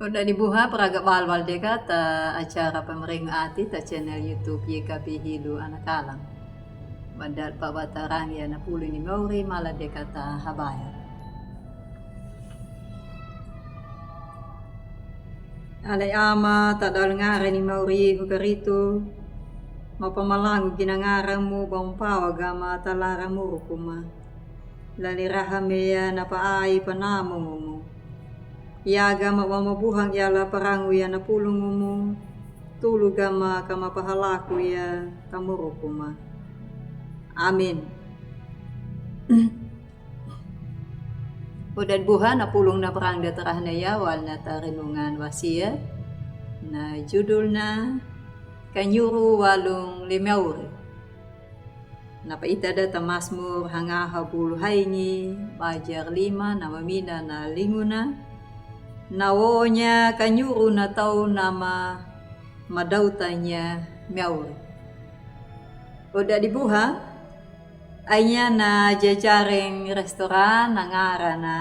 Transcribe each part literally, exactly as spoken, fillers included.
Oda dibuha praga balbal deka ta acara pamring ati ta channel YouTube Y K B Hilo Anakalang. Badal pa batarang ya na pulu ni mauri mala deka ta habaya. Ale Ama, ta dal ngare ni mauri hukaritu, mapamalangu gina ngare mu bang pawa gama ta lara muru kuma. Lali raha meya na pa ai pa namu ngumu. Yaga ma wama buhang yala parangu ya na pulu ngumu. Tulu gama kama pahalaku ya ta muru kuma. Amin. Oda dibuha na pulung na prang da tarahna ya wal na ta renungan wasiya. Na judul na Kanyuru walung le mauri. Na pa ita da ta Masmur hangaha bulu haingi, bajar lima, na mamina na linguna. Na wonya kanyuru na tau na ma madauta nya mauri. Oda dibuha, anya na jajareng restoran na ngara na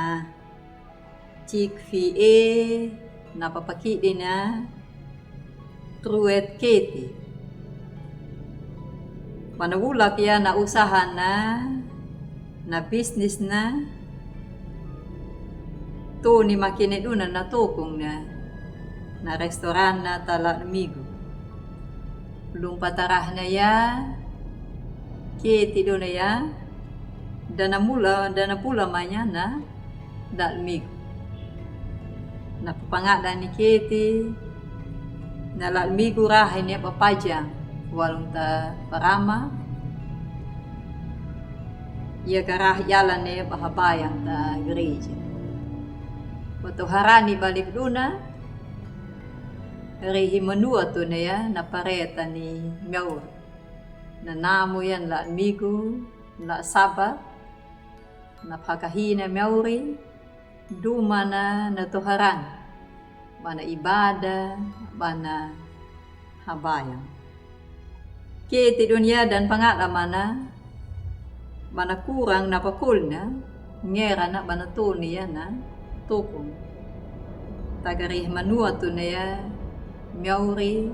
Chick-fil-A, na papakidi na Truett Katie. Mana wulak ya na usaha na, na bisnis na, toni makene duna na tokong na, na restoran na ta la'migu. Lumpa tarahna ya, Katie duna ya, dana mula, dana pula manya na la'migu. Na pangada ni Katie, na la'migu raha ini ba pajang, walung ta parama, ya garah yala ne ba habayang ta gereja. Watu harani balik duna, rihi manua tuna ya, na pareta ni mauri. Na namu ya na la'migu, na Sabat, na pakahina mauri, duma na na toharan, bana ibada, bana habayang. Katie duna ya dan pangada mana, mana kurang na pakolna, ngera na bana toni ya na tokong. Tagarih manua tuna ya mauri,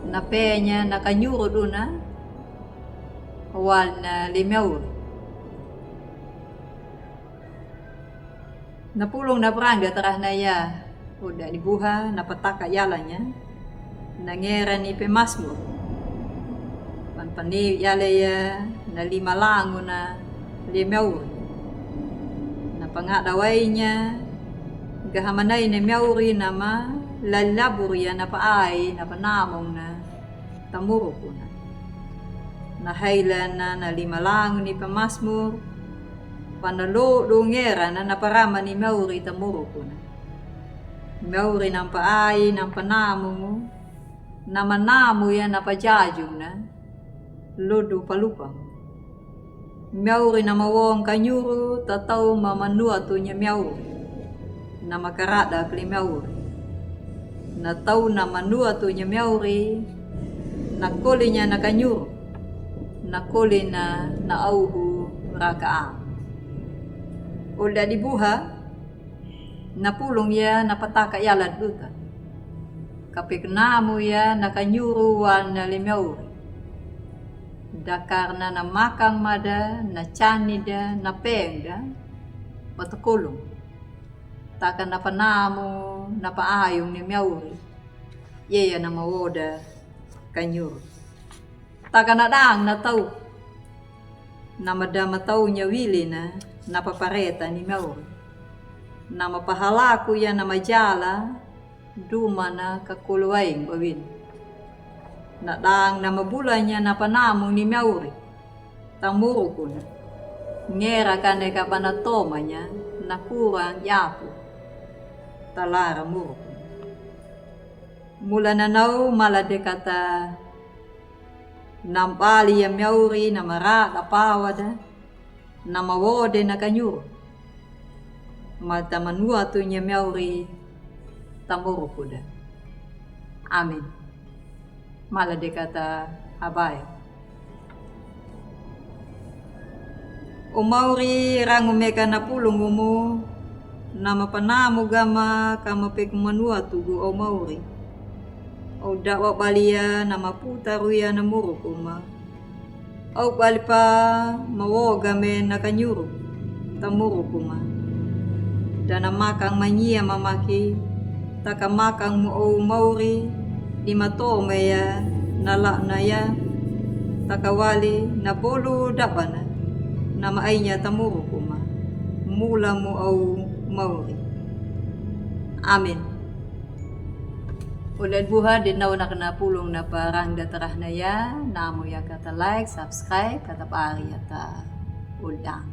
na penya na kanyuru duna, wal na le mauri. Na pulung na prang da tarahna ya, oda dibuha, na pataka yalanya, na ngera ni pemasmur. Pan pani yala ya, na lima langu na le mauri. Na pangada wainya, gahamanai na mauri na ma, lalabur ya na pa ai, na pa namung na ta muru kuna. Na haila na, na lima langu ni pemasmur, pana lodu ngera na, na parama ni mauri ta muru kuna. Mauri na pa ai, na pa namungu, na ma namu ya na pajajung na, lodu palupangu. Mauri na mawong kanyuru, ta tau ma manua tunya mauri. Na makarada kli mauri. Na tau na manua tunya mauri, na kolinya na kanyuru. Na kolina na auhu raka a. Oda dibuha, na pulung ya na pataka yala duta. Kapik namu ya na kanyuru wal na le mauri. Dakar na na makang mada, na chani da, na peng da, watu kolung. Taka na pa namu, na pa ayung ni mauri. Yeya na mawoda kanyuru. Taka na dang na tau. Na madama tau nya wili na, na papareta ni mauri. Na mapahalaku ya na majala, duma na kakulu waing bawin. Na dang na mabulanya na pa namu ni mauri. Ta muru kuna. Ngera kane ka bana tomanya, na kurang yapu. Ta lara muru kuna. Mula na nau mala dekata na mbali ya mauri na marada pawada, na mawode na kanyuru. Mata manua tunya mauri ta muru kuda. Amin. Mala dekata habaya. O mauri rangu meka na pulung umu, na mapanamo gama ka mapekumanuatu gu au mauri. Au dawa bali ya na maputa ruya na muru kuma. Au bali pa mawo game na kanyuru, ta muru kuma. Da na makan manyiya mamaki, ta ka makan mo au mauri, ni matome ya, na lana ya, ta ka wali na bolu dabana, na mainya ta muru kuma. Mula mo au mauri. Amen. Ol dan buha, de na au na kena pulung na parang da tarahna ya, namo ya kata like, subscribe, kata pari ya ta ol dan.